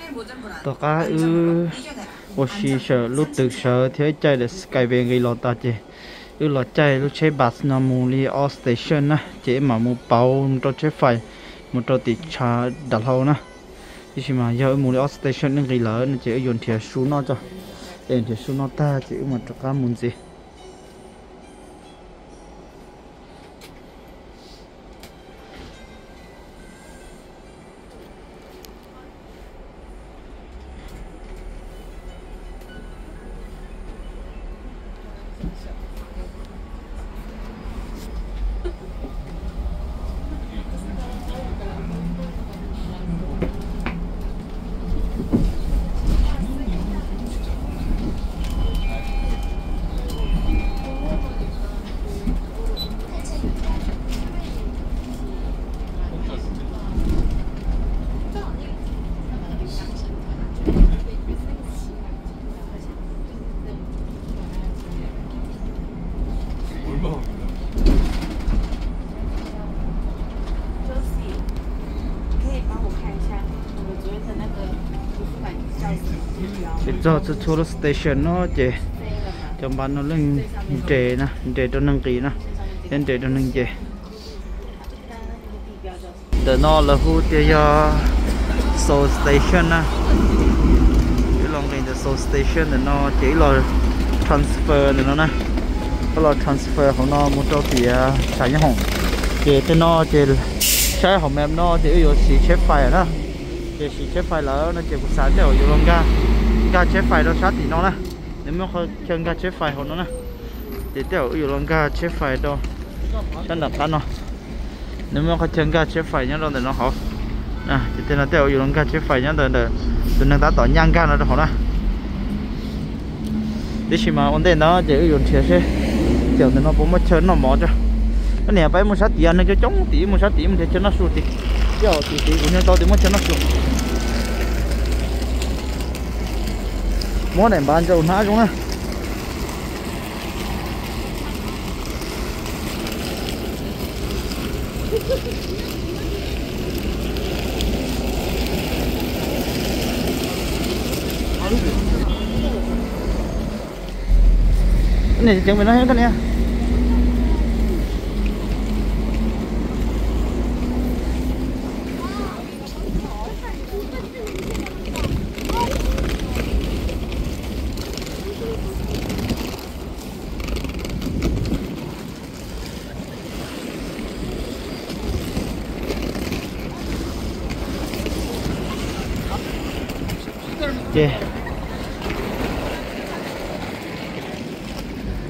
Tom qab wb ua si sawv lub twg sawv thiab caij daim Skyway nqis los tas ces wb los caij lub tsheb bus no mus li ob station na, ces wb mam mus pauv mus rau tsheb fais mus rau tim tshav dav hlau na. Tiam sis mas yog wb mus li ob station wb nqis lawm no ces wb yuav nrhiav su noj tso, es nrhiav su noj tag ces wb mam rov qab mus ntxiv. Ces txog txhua txhua lub station no ces cov npas no yeej nres na, nres rau neeg nqis na, thiab nres rau neeg nce. Ntawm no lawv hu tias yog Seoul Station na. Wb los nqis ntawm Seoul Station ntawm no ces wb los transfer ntawm no na. Wb los transfer hauv no mus rau tias tshav nyob hoom. Ces tej no ces saib hauv map no ces wb yuav siv tsheb fais na. Ces siv tsheb fais lawm no ces kuv xav tej zaum yuav los nkag, nkag tsheb fais rau sab tim no na. Nws muaj qhov chaw nkag tsheb fais hauv no na. Ces tej zaum wb yuav los nkag tsheb fais rau sab nram qab no. Nws muaj qhov chaw nkag tsheb fais nyob rau ntawm no hauv. Ces tej no tej zaum yuav los nkag tsheb fais nyob ntawm ntawm tus neeg tab tom ncaj nkag no rau hauv na. Tiam sis mas ua ntej ntawd ces wb yuav nrhiav seb, ces ntawm no puas muaj chaw noj mov tso. Koj niam, peb mus sab tid neeg coob coob tid, mus sab tid mus nrhiav chaw noj su tid. Tej zaum tim tid kuv nco tau tias muaj chaw noj su. Muab daim npav ntsaum hnab zoo na. Niam, ceev pem no koj niam.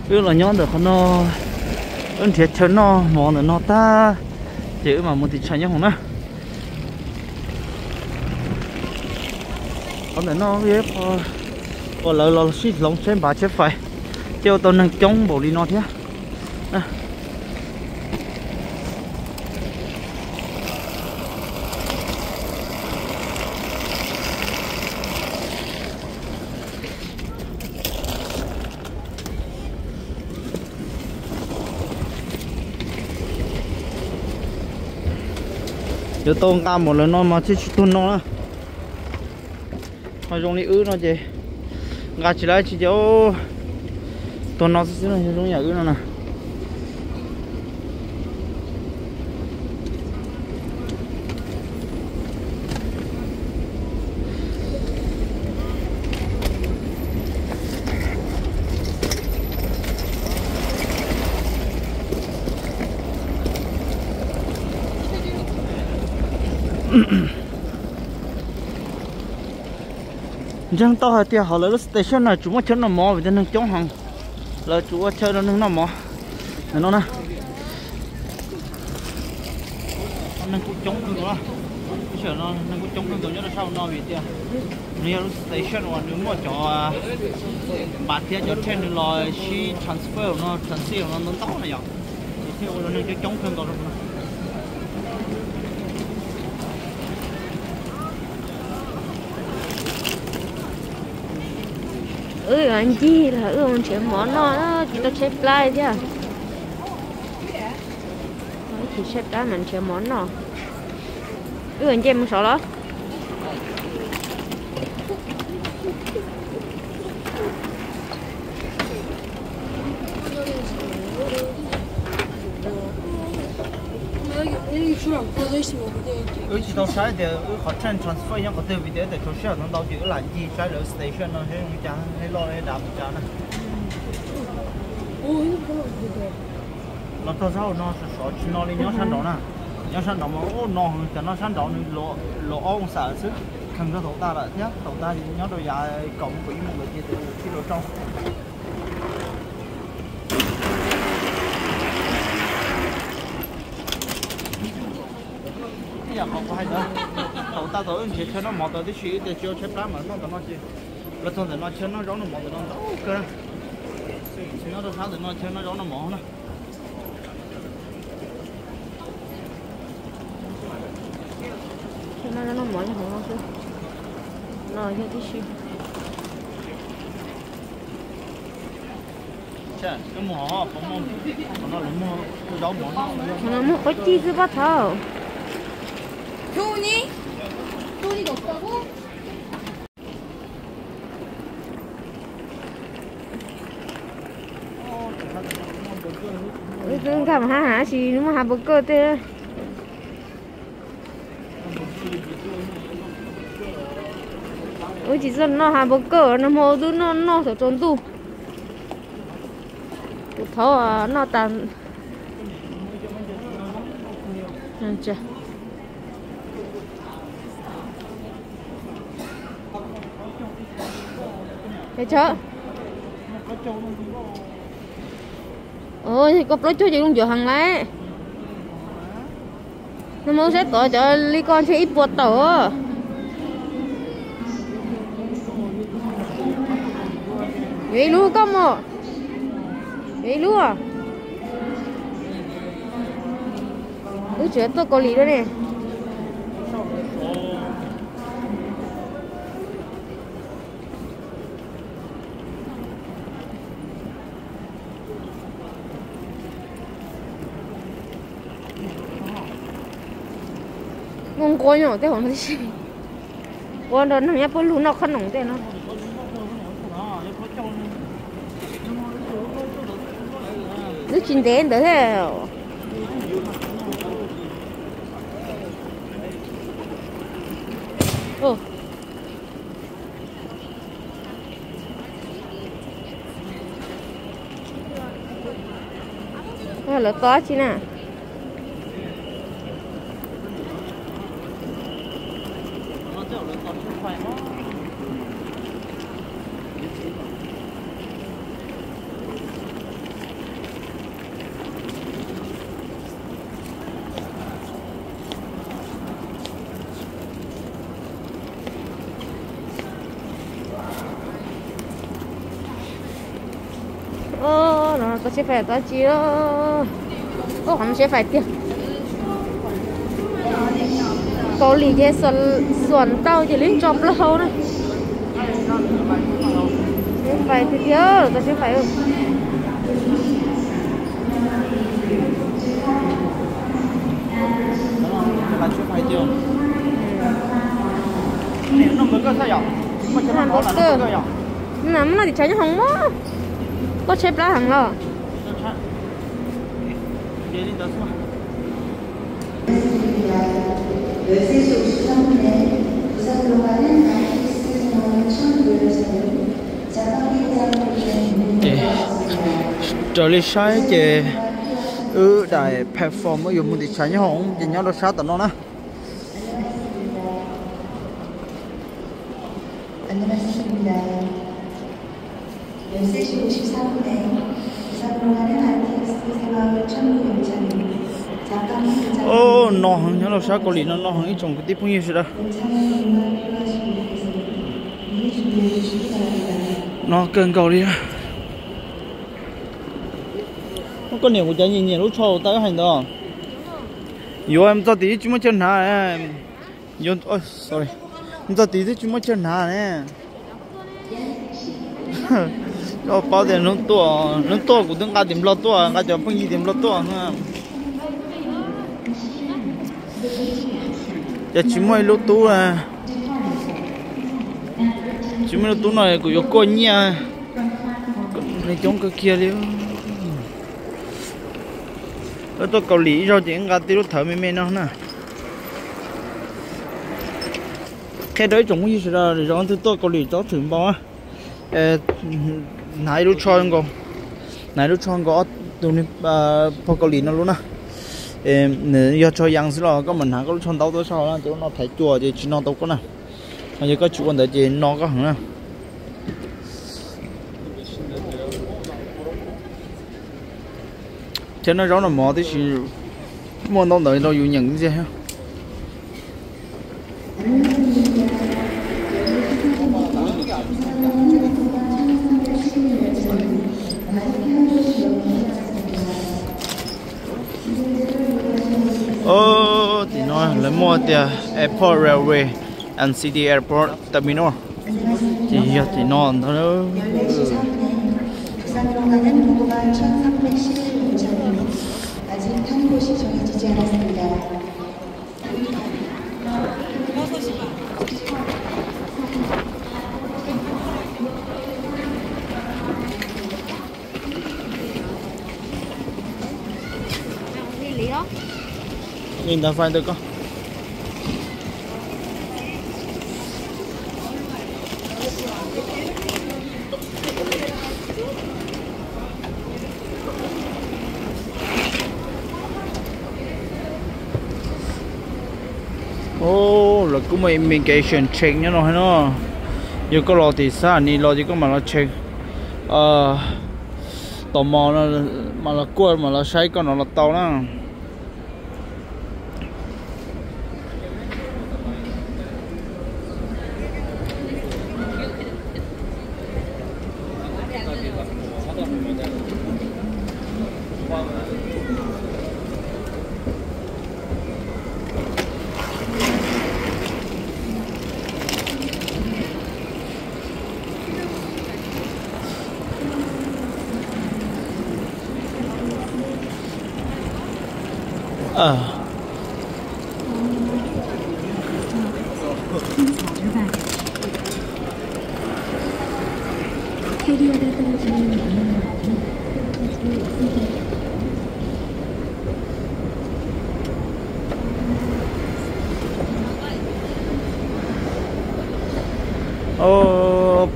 Ces wb los nyob ntawm qhov no, wb nrhiav chaw noj mov ntawm no tag, ces wb mam mus tim tshav nyob hoom na. Qhov ntawm no yog ib qho uas lawv los sib hloov tsheb npav tsheb fais, thiaj ua tau neeg coob npaum li no thiab. Yuav tau nqa mus lawm no mas thiaj tsis tuag no na. Ho zoo li wb no ces nqa tsis laib tsis ces tuag no xwb xwb no, yog zoo yam wb no na. Ntseeg tau hais tias hauv lawv lub station no tsuas muaj chaw noj mov vim tias neeg coob heev. Lawv tsuas ua chaw rau neeg noj mov ntawm no na. Neeg kuj coob kawg nkaus, neeg kuj coob kawg nkaus nyob rau sab hauv no vim tias nws yog lub station uas nws muaj cov npav thiab cov train nws los sib transfer no, transit no ntau ntau na yom. Ces thiaj ua rau neeg coob coob kawg nkaus rau no. Wb yuav ncig los wb mus nrhiav mov noj, tsis tau tsheb plab thiab. Wb chim tsheb plab mas nrhiav mov noj. Wb yuav nce mus saud los? Wb tsis tau saib tias wb qhov tran transfer nyob qhov twg vim tias wb tseem tshuav sij hawm ntau ntau ces wb lam ncig saib lawv station no seb zoo li cas, loj dav li cas na. Los txog sab hauv no sov sov tsis no li nyob sab nraud na. Nyob sab nraud mas ub no heev, cov no sab nraud nws los ob oo xam xwb, kheev rau thaum tas lawm thiab, thaum tas nyob rau yav kaum mus kaum ib moos lawm ces tus tij laug rau. Ib yam qhov kuv hais ntawd, thaum tas thaum wb nrhiav chaw noj mov tau tib si wb tias tsis ua tshaib plab mas noj ntawm no ces los txog ntawm no chaw noj zaub noj mov ntawm no ntau kawg. Nyob rau sab ntawm no chaw noj zaub noj mov na. Chaw noj zaub noj mov yog hauv no xwb, no yog tib si. Qhov no muaj qaub cij xwb pob thaub. Wb twb nkag mus hab has sis muaj hav npaum kawj tej. Wb tsis txawj noj hav npaum kawj, nag hmo wb twb noj noj thaum tsaus ntuj. Kuv thov noj tas. Koj plaub caug ces zoo ncuav heev lauj. Nag hmo saib tod cov li ko ntshe ib puas tawm. Yuav ib lub koj mog. Yuav ib lub. Wb tseem tuaj Kaus Lim dua ne. Muaj nquab nyob tej hauv no tib si. Nquab nrog neeg nyob pawg lug noj qhob noom tej no. Lub tsis ntev ntawd thiab. Lawv tos dab tsi na? No tau tsheb fais tau tsi. Ub, qhov no tsheb fais tiag. Kaus Lim ces xuam ntau ces lub ntso plaub hau na. Tsheb fais tiag tiag, tau tsheb fais. Muaj noj tim tshav nyob hoov mog. Koj tsheb plab heev los? Raws li saib ces wb daim platform yuav mus tim tshav nyob hoov ces nyob rau sab tom no na. Ub, no heev, nyob rau sab Kaus Lim no no heev ib tsoom kwv tij phooj ywg sawv daws. No kawg nkaus li. Koj niam kuv cov nyiam nyiam lub tsho tau hais ntawd. Yuav mus txog tim twb tsis muaj chaw hnav. Yuav, sorry, mus txog tim twb tsis muaj chaw hnav ne. Koj paub tias hnub tuaj, hnub tuaj kuv twb nqa tim Nplog tuaj, nqa cov phooj ywg tim Nplog tuaj. Ces tsis muaj ib lub tub, tsis muaj ib lub tub no kuv yuav kuaj nyiaj. Neeg coob kawg kiag li. Wb tuaj Kaus Lim ib zaug ces nqa tib lub thawv me me no na. Qhia rau ib tsoom phooj ywg sawv daws, zoo twg tuaj Kaus Lim txhob txwm npau na. Hnav ib lub tsho nkaus, hnav ib lub tsho nkaus ob tug pog Kaus Lim no lub na. Nws yog tsho yees xwb los koj mam hnav koj lub tsho ntaub tuaj sab hauv na, ces lub no thaiv cua ces tsis no tau koj na. Ho yog koj tsis ua ntawd ces no koj heev na. Thiab noj zaub noj mov tib si, muaj ntau ntawd rau yus nyeem ntxiag thiab. Tim no lawv muaj tias Airport Railway and City Airport Terminal, ces yog tim no ntag. Li ntawd fais ntawm koj. Lawv kuj muaj immigration check nyob no no. Yog koj los tim Xab As Nis los ces koj mam los check, tos mos mam los kuaj mam los saib koj no los tau na.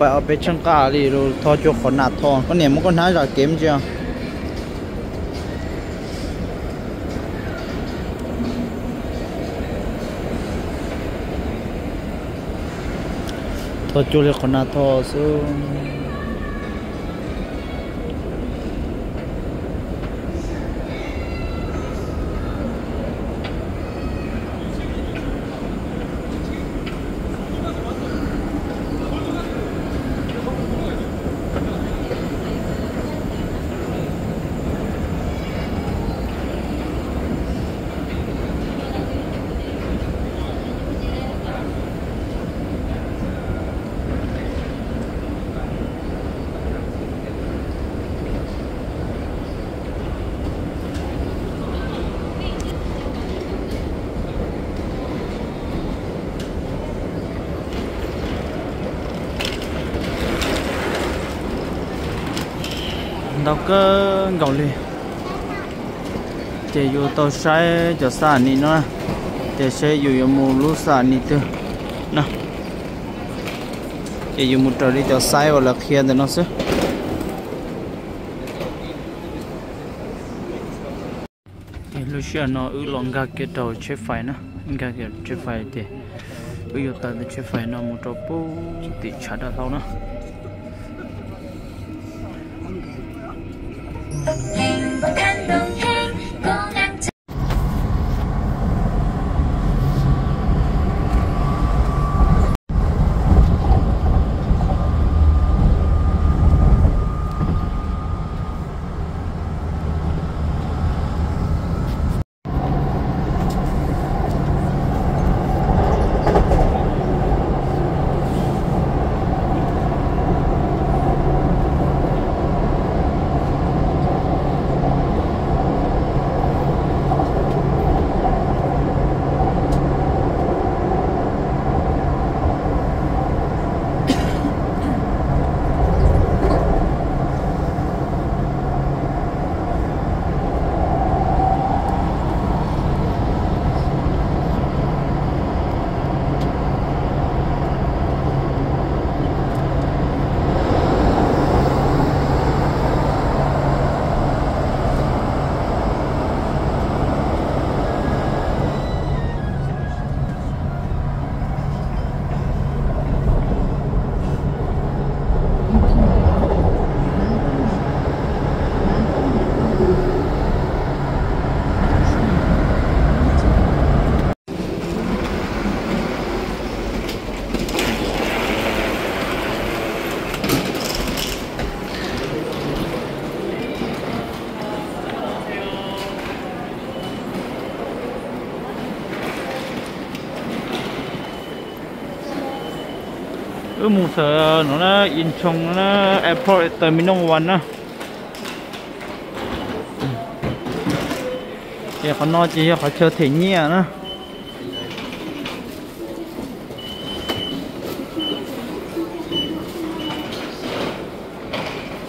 Pais ob peb tsheej qaj li lus, thov cuag qhov nas tho, koj niam muab koj hnab zam kev me ntsis. Thov cuag li qhov nas tho xwb. Ntau kawg nkaus li. Ces yus tau saib cov Xab As Nis no, ces saib yus yuav mus lub Xab As Nis twg na. Ces yus mus raws li cov xaiv uas lawv qhia ntawm no xwb. Ces lub sij hawm no wb los nkag kiag rau tsheb fais na, nkag kiag tsheb fais ces wb yuav taws tus tsheb fais no mus rau pem tim tshav dav hlau na. Wb mus txog no na, Incheon na, Airport Terminal One na. Ces qhov no ces yog qhov chaw them nyiaj na.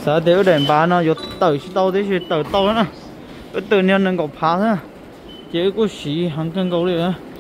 Xav tias wb daim npav no yuav tawm tsis tau tiam sis tawm tau na. Wb tawm niag nees nkaum phav xwb, ces wb kuj siv heev kawg nkaus li.